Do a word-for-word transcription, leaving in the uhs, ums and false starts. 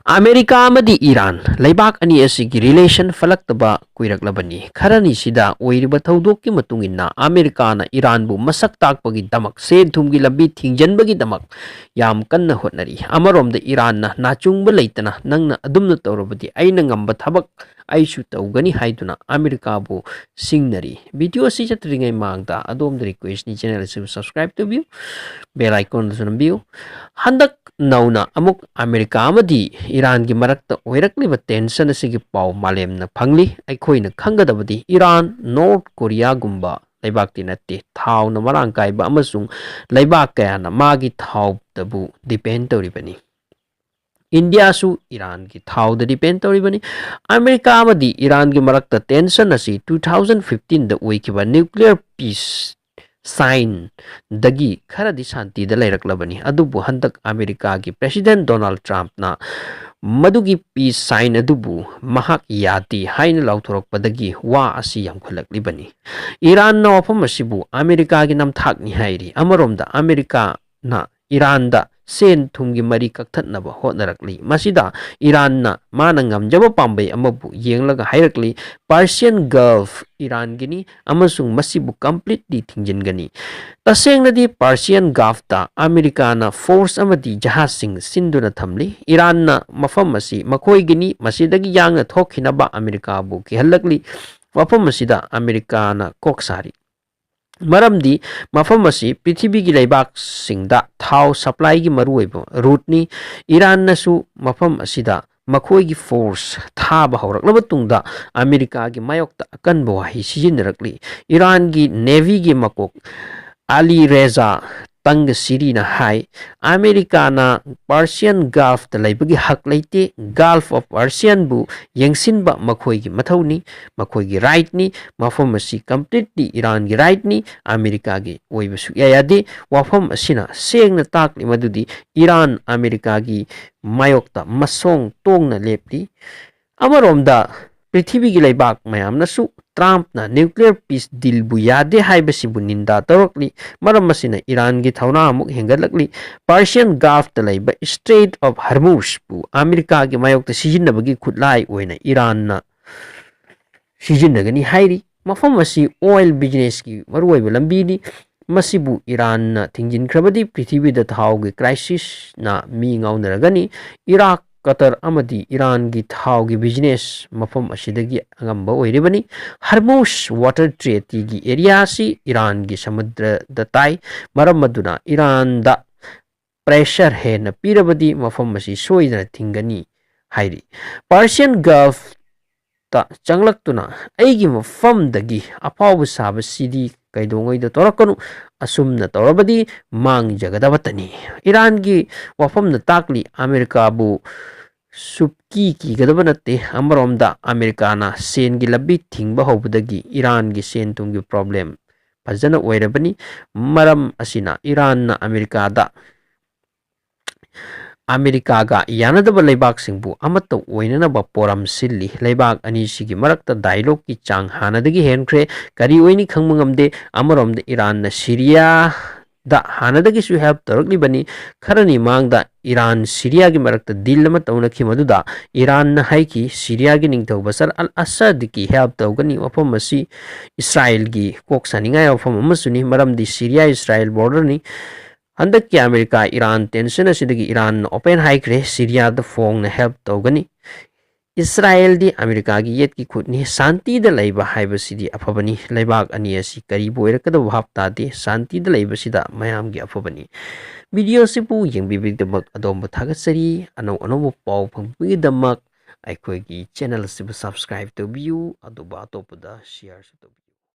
America ꯑꯃꯗꯤ Iran ꯂꯩꯕꯥꯛ ꯑꯅꯤ ꯑꯁꯤꯒꯤ relation ꯐꯠꯂꯛꯇꯕ ꯀꯨꯏꯔꯛꯂꯕꯅꯤ꯫ ꯈꯔꯅꯤꯁꯤꯗ ꯑꯣꯏꯔꯤꯕ ꯊꯧꯗꯣꯛꯀꯤ ꯃꯇꯨꯡ ꯏꯟꯅ ꯑꯃꯦꯔꯤꯀꯥꯅ ꯏꯔꯥꯟꯕꯨ ꯃꯁꯛ ꯇꯥꯛꯄꯒꯤꯗꯃꯛ, ꯁꯦꯟ ꯊꯨꯝꯒꯤ ꯂꯝꯕꯤ ꯊꯤꯡꯖꯤꯟꯕꯒꯤꯗꯃꯛ ꯌꯥꯝ ꯀꯟꯅ ꯍꯣꯠꯅꯔꯤ꯫ ꯑꯃꯔꯣꯝꯗ ꯏꯔꯥꯟꯅ ꯅꯥꯆꯨꯡꯕ ꯂꯩꯇꯅ ꯅꯪꯅ ꯑꯗꯨꯝꯅ ꯇꯧꯔꯕꯗꯤ ꯑꯩꯅ ꯉꯝꯕ ꯊꯕꯛ ꯑꯩꯁꯨ ꯇꯧꯒꯅꯤ ꯍꯥꯏꯗꯨꯅ ꯑꯃꯦꯔꯤꯀꯥꯕꯨ ꯁꯤꯡꯅꯔꯤ꯫ Video ꯑꯁꯤ ꯆꯠꯇ꯭ꯔꯤꯉꯩ ꯃꯃꯥꯡꯗ ꯑꯗꯣꯝꯗ request ꯅꯤ, channel ꯑꯁꯤꯕꯨ subscribe ꯇꯧꯕꯤꯌꯨ, bell icon ꯗꯁꯨ ꯅꯝꯕꯤꯌꯨ꯫ ꯍꯟꯗꯛ ꯅꯧꯅ ꯑꯃꯨꯛ ꯑꯃꯦꯔꯤꯀꯥ ꯑꯃꯗꯤ ꯏꯔꯥꯟꯒꯤ ꯃꯔꯛꯇ ꯑꯣꯏꯔꯛꯂꯤꯕ tension ꯑꯁꯤꯒꯤ ꯄꯥꯎ ꯃꯥꯂꯦꯝꯅ ꯐꯪꯂꯤ꯫ ꯑꯩꯈꯣꯏꯅ ꯈꯪꯒꯗꯕꯗꯤ ꯏꯔꯥꯟ, ꯅꯣꯔꯠ ꯀꯣꯔꯤꯌꯥꯒꯨꯝꯕ ꯂꯩꯕꯥꯛꯇꯤ ꯅꯠꯇꯦ꯫ ꯊꯥꯎꯅ ꯃꯔꯥꯡ ꯀꯥꯏꯕ ꯑꯃꯁꯨꯡ ꯂꯩꯕꯥꯛ ꯀꯌꯥꯅ ꯃꯥꯒꯤ ꯊꯥꯎꯗꯕꯨ depend ꯇꯧꯔꯤꯕꯅꯤ꯫ ꯏꯟꯗꯤꯌꯥꯁꯨ ꯏꯔꯥꯟꯒꯤ ꯊꯥꯎꯗ depend ꯇꯧꯔꯤꯕꯅꯤ꯫ ꯑꯃꯦꯔꯤꯀꯥ ꯑꯃꯗꯤ ꯏꯔꯥꯟꯒꯤ ꯃꯔꯛꯇ tension ꯑꯁꯤ two thousand fifteen ꯗ ꯑꯣꯏꯈꯤꯕ nuclear peace sign ꯗꯒꯤ ꯈꯔꯗꯤ ꯁꯥꯟꯇꯤꯗ ꯂꯩꯔꯛꯂꯕꯅꯤ꯫ ꯑꯗꯨꯕꯨ ꯍꯟꯗꯛ ꯑꯃꯦꯔꯤꯀꯥꯒꯤ President ꯗꯣꯅꯥꯜꯗ ꯇ꯭ꯔꯝꯞꯅ ꯃꯗꯨꯒꯤ peace sign ꯑꯗꯨꯕꯨ ꯃꯍꯥꯛ ꯌꯥꯗꯦ ꯍꯥꯏꯅ ꯂꯥꯎꯊꯣꯔꯛꯄꯗꯒꯤ ꯋꯥ ꯑꯁꯤ ꯌꯥꯝꯈꯠꯂꯛꯂꯤꯕꯅꯤ꯫ ꯏꯔꯥꯟꯅ ꯋꯥꯐꯝ ꯑꯁꯤꯕꯨ ꯑꯃꯦꯔꯤꯀꯥꯒꯤ ꯅꯝꯊꯥꯛꯅꯤ ꯍꯥꯏꯔꯤ꯫ ꯑꯃꯔꯣꯝꯗ ꯑꯃꯦꯔꯤꯀꯥꯅ ꯏꯔꯥꯟꯗ ꯁꯦꯟ ꯊꯨꯝꯒꯤ ꯃꯔꯤ ꯀꯛꯊꯠꯅꯕ ꯍꯣꯠꯅꯔꯛꯂꯤ꯫ ꯃꯁꯤꯗ ꯏꯔꯥꯟꯅ ꯃꯥꯅ ꯉꯝꯖꯕ ꯄꯥꯝꯕꯩ ꯑꯃꯕꯨ ꯌꯦꯡꯂꯒ ꯍꯥꯏꯔꯛꯂꯤ, Persian Gulf ꯏꯔꯥꯟꯒꯤꯅꯤ ꯑꯃꯁꯨꯡ ꯃꯁꯤꯕꯨ completely ꯊꯤꯡꯖꯤꯟꯒꯅꯤ꯫ ꯇꯁꯦꯡꯅꯗꯤ Persian Gulf ꯇ ꯑꯃꯦꯔꯤꯀꯥꯅ force ꯑꯃꯗꯤ ꯖꯍꯥꯖꯁꯤꯡ ꯁꯤꯟꯗꯨꯅ ꯊꯝꯂꯤ꯫ ꯏꯔꯥꯟꯅ ꯃꯐꯝ ꯑꯁꯤ ꯃꯈꯣꯏꯒꯤꯅꯤ, ꯃꯁꯤꯗꯒꯤ ꯌꯥꯡꯅ ꯊꯣꯛꯈꯤꯅꯕ ꯑꯃꯦꯔꯤꯀꯥꯕꯨ ꯀꯤꯍꯜꯂꯛꯂꯤ꯫ ꯋꯥꯐꯝ ꯑꯁꯤꯗ ꯑꯃꯦꯔꯤꯀꯥꯅ ꯀꯣꯛ ꯁꯥꯔꯤ꯫ ꯃꯔꯝꯗꯤ ꯃꯐꯝ ꯑꯁꯤ ꯄ꯭ꯔꯤꯊꯤꯕꯤꯒꯤ ꯂꯩꯕꯥꯛꯁꯤꯡꯗ ꯊꯥꯎ supply ꯒꯤ ꯃꯔꯨꯑꯣꯏꯕ route ꯅꯤ꯫ ꯏꯔꯥꯟꯅꯁꯨ ꯃꯐꯝ ꯑꯁꯤꯗ ꯃꯈꯣꯏꯒꯤ force ꯊꯥꯕ ꯍꯧꯔꯛꯂꯕ ꯇꯨꯡꯗ ꯑꯃꯦꯔꯤꯀꯥꯒꯤ ꯃꯥꯌꯣꯛꯇ ꯑꯀꯟꯕ ꯋꯥꯍꯩ ꯁꯤꯖꯤꯟꯅꯔꯛꯂꯤ꯫ ꯏꯔꯥꯟꯒꯤ navy ꯒꯤ ꯃꯀꯣꯛ ꯑꯂꯤ ꯔꯦꯖꯥ ꯇꯪꯒꯁꯤꯔꯤꯅ ꯍꯥꯏ, ꯑꯃꯦꯔꯤꯀꯥꯅ Persian Gulf ꯇ ꯂꯩꯕꯒꯤ ꯍꯛ ꯂꯩꯇꯦ꯫ Gulf of Persian ꯕꯨ ꯌꯦꯡꯁꯤꯟꯕ ꯃꯈꯣꯏꯒꯤ ꯃꯊꯧꯅꯤ, ꯃꯈꯣꯏꯒꯤ right ꯅꯤ꯫ ꯃꯐꯝ ꯑꯁꯤ completely ꯏꯔꯥꯟꯒꯤ right ꯅꯤ, ꯑꯃꯦꯔꯤꯀꯥꯒꯤ ꯑꯣꯏꯕ ꯁꯨꯛꯌꯥ ꯌꯥꯗꯦ꯫ ꯋꯥꯐꯝ ꯑꯁꯤꯅ ꯁꯦꯡꯅ ꯇꯥꯛꯂꯤ ꯃꯗꯨꯗꯤ ꯏꯔꯥꯟ ꯑꯃꯦꯔꯤꯀꯥꯒꯤ ꯃꯥꯌꯣꯛꯇ ꯃꯁꯣꯡ ꯇꯣꯡꯅ ꯂꯦꯞꯂꯤ꯫ ꯑꯃꯔꯣꯝꯗ ꯄ꯭ꯔꯤꯊꯤꯕꯤꯒꯤ ꯂꯩꯕꯥꯛ ꯃꯌꯥꯝꯅꯁꯨ ꯇ꯭ꯔꯝꯞꯅ nuclear peace dealꯕꯨ ꯌꯥꯗꯦ ꯍꯥꯏꯕꯁꯤꯕꯨ ꯅꯤꯟꯗꯥ ꯇꯧꯔꯛꯂꯤ꯫ ꯃꯔꯝ ꯑꯁꯤꯅ ꯏꯔꯥꯟꯒꯤ ꯊꯧꯅꯥ ꯑꯃꯨꯛ ꯍꯦꯟꯒꯠꯂꯛꯂꯤ꯫ Persian Gulfꯇ ꯂꯩꯕ Strait of Hormuzꯕꯨ ꯑꯃꯦꯔꯤꯀꯥꯒꯤ ꯃꯥꯌꯣꯛꯇ ꯁꯤꯖꯤꯟꯅꯕꯒꯤ ꯈꯨꯠꯂꯥꯏ ꯑꯣꯏꯅ ꯏꯔꯥꯟꯅ ꯁꯤꯖꯤꯟꯅꯒꯅꯤ ꯍꯥꯏꯔꯤ꯫ ꯃꯐꯝ ꯑꯁꯤ oil businessꯀꯤ ꯃꯔꯨꯑꯣꯏꯕ ꯂꯝꯕꯤꯅꯤ꯫ ꯃꯁꯤꯕꯨ ꯏꯔꯥꯟꯅ ꯊꯤꯡꯖꯤꯟꯈ꯭ꯔꯕꯗꯤ ꯄ꯭ꯔꯤꯊꯤꯕꯤꯗ ꯊꯥꯎꯒꯤ crisisꯅ ꯃꯤ ꯉꯥꯎꯅꯔꯒꯅꯤ꯫ ꯏꯔꯥꯛ, ꯀꯇꯔ ꯑꯃꯗꯤ ꯏꯔꯥꯟꯒꯤ ꯊꯥꯎꯒꯤ business ꯃꯐꯝ ꯑꯁꯤꯗꯒꯤ ꯑꯉꯝꯕ ꯑꯣꯏꯔꯤꯕꯅꯤ꯫ Hormuz water treatyꯒꯤ area ꯑꯁꯤ ꯏꯔꯥꯟꯒꯤ ꯁꯃꯨꯗ꯭ꯔꯗ ꯇꯥꯏ꯫ ꯃꯔꯝ ꯑꯗꯨꯅ ꯏꯔꯥꯟꯗ pressure ꯍꯦꯟꯅ ꯄꯤꯔꯕꯗꯤ ꯃꯐꯝ ꯑꯁꯤ ꯁꯣꯏꯗꯅ ꯊꯤꯡꯒꯅꯤ ꯍꯥꯏꯔꯤ꯫ Persian Gulfꯇ ꯆꯪꯂꯛꯇꯨꯅ ꯑꯩꯒꯤ ꯃꯐꯝꯗꯒꯤ ꯑꯐꯥꯎꯕ ꯁꯥꯕꯁꯤꯗꯤ ꯀꯩꯗꯧꯉꯩꯗ ꯇꯧꯔꯛꯀꯅꯨ꯫ ꯑꯁꯨꯝꯅ ꯇꯧꯔꯕꯗꯤ ꯃꯥꯡꯖꯒꯗꯕꯇꯅꯤ꯫ ꯏꯔꯥꯟꯒꯤ ꯋꯥꯐꯝꯅ ꯇꯥꯛꯂꯤ ꯑꯃꯦꯔꯤꯀꯥꯕꯨ ꯁꯨꯛꯀꯤ ꯀꯤꯒꯗꯕ ꯅꯠꯇꯦ꯫ ꯑꯃꯔꯣꯝꯗ ꯑꯃꯦꯔꯤꯀꯥꯅ ꯁꯦꯟꯒꯤ ꯂꯝꯕꯤ ꯊꯤꯡꯕ ꯍꯧꯕꯗꯒꯤ ꯏꯔꯥꯟꯒꯤ ꯁꯦꯟ ꯊꯨꯝꯒꯤ problem ꯐꯖꯅ ꯑꯣꯏꯔꯕꯅꯤ꯫ ꯃꯔꯝ ꯑꯁꯤꯅ ꯏꯔꯥꯟꯅ ꯑꯃꯦꯔꯤꯀꯥꯗ ꯑꯃꯦꯔꯤꯀꯥꯒ ꯌꯥꯅꯗꯕ ꯂꯩꯕꯥꯛꯁꯤꯡꯕꯨ ꯑꯃꯠꯇ ꯑꯣꯏꯅꯅꯕ ꯄꯣꯔꯝ ꯁꯤꯜꯂꯤ꯫ ꯂꯩꯕꯥꯛ ꯑꯅꯤꯁꯤꯒꯤ ꯃꯔꯛꯇ dialogueꯀꯤ ꯆꯥꯡ ꯍꯥꯟꯅꯗꯒꯤ ꯍꯦꯟꯈ꯭ꯔꯦ꯫ ꯀꯔꯤ ꯑꯣꯏꯅꯤ ꯈꯪꯕ ꯉꯝꯗꯦ꯫ ꯑꯃꯔꯣꯝꯗ ꯏꯔꯥꯟꯅ ꯁꯤꯔꯤꯌꯥꯗ ꯍꯥꯟꯅꯗꯒꯤꯁꯨ help ꯇꯧꯔꯛꯂꯤꯕꯅꯤ꯫ ꯈꯔꯅꯤ ꯃꯥꯡꯗ ꯏꯔꯥꯟ ꯁꯤꯔꯤꯌꯥꯒꯤ ꯃꯔꯛꯇ deal ꯑꯃ ꯇꯧꯅꯈꯤ, ꯃꯗꯨꯗ ꯏꯔꯥꯟꯅ ꯍꯥꯏꯈꯤ, ꯁꯤꯔꯤꯌꯥꯒꯤ ꯅꯤꯡꯊꯧ ꯕꯁꯔ ꯑꯜ ꯑꯁꯗꯀꯤ help ꯇꯧꯒꯅꯤ꯫ ꯋꯥꯐꯝ ꯑꯁꯤ ꯏꯁꯔꯥꯏꯜꯒꯤ ꯀꯣꯛ ꯁꯥꯅꯤꯡꯉꯥꯏ ꯋꯥꯐꯝ ꯑꯃꯁꯨꯅꯤ, ꯃꯔꯝꯗꯤ ꯁꯤꯔꯤꯌꯥ ꯏꯁꯔꯥꯏꯜ borderꯅꯤ꯫ ꯍꯟꯗꯛꯀꯤ ꯑꯃꯦꯔꯤꯀꯥ ꯏꯔꯥꯟ tension ꯑꯁꯤꯗꯒꯤ ꯏꯔꯥꯟꯅ open ꯍꯥꯏꯈ꯭ꯔꯦ, ꯁꯤꯔꯤꯌꯥꯗ ꯐꯣꯡꯅ help ꯇꯧꯒꯅꯤ꯫ ꯏꯁꯔꯥꯏꯜꯗꯤ ꯑꯃꯦꯔꯤꯀꯥꯒꯤ ꯌꯦꯠꯀꯤ ꯈꯨꯠꯅꯤ꯫ ꯁꯥꯟꯇꯤꯗ ꯂꯩꯕ ꯍꯥꯏꯕꯁꯤꯗꯤ ꯑꯐꯕꯅꯤ꯫ ꯂꯩꯕꯥꯛ ꯑꯅꯤ ꯑꯁꯤ ꯀꯔꯤꯕꯨ ꯑꯣꯏꯔꯛꯀꯗꯕ ꯚꯥꯞ ꯇꯥꯗꯦ꯫ ꯁꯥꯟꯇꯤꯗ ꯂꯩꯕꯁꯤꯗ ꯃꯌꯥꯝꯒꯤ ꯑꯐꯕꯅꯤ꯫ Video ꯑꯁꯤꯕꯨ ꯌꯦꯡꯕꯤꯕꯒꯤꯗꯃꯛ ꯑꯗꯣꯝꯕꯨ ꯊꯥꯒꯠꯆꯔꯤ꯫ ꯑꯅꯧ ꯑꯅꯧꯕ ꯄꯥꯎ ꯐꯪꯕꯒꯤꯗꯃꯛ ꯑꯩꯈꯣꯏꯒꯤ channel ꯑꯁꯤꯕꯨ subscribe ꯇꯧꯕꯤꯌꯨ, ꯑꯗꯨꯒ ꯑꯇꯣꯞꯄꯗ shareꯁꯨ ꯇꯧꯕꯤꯌꯨ꯫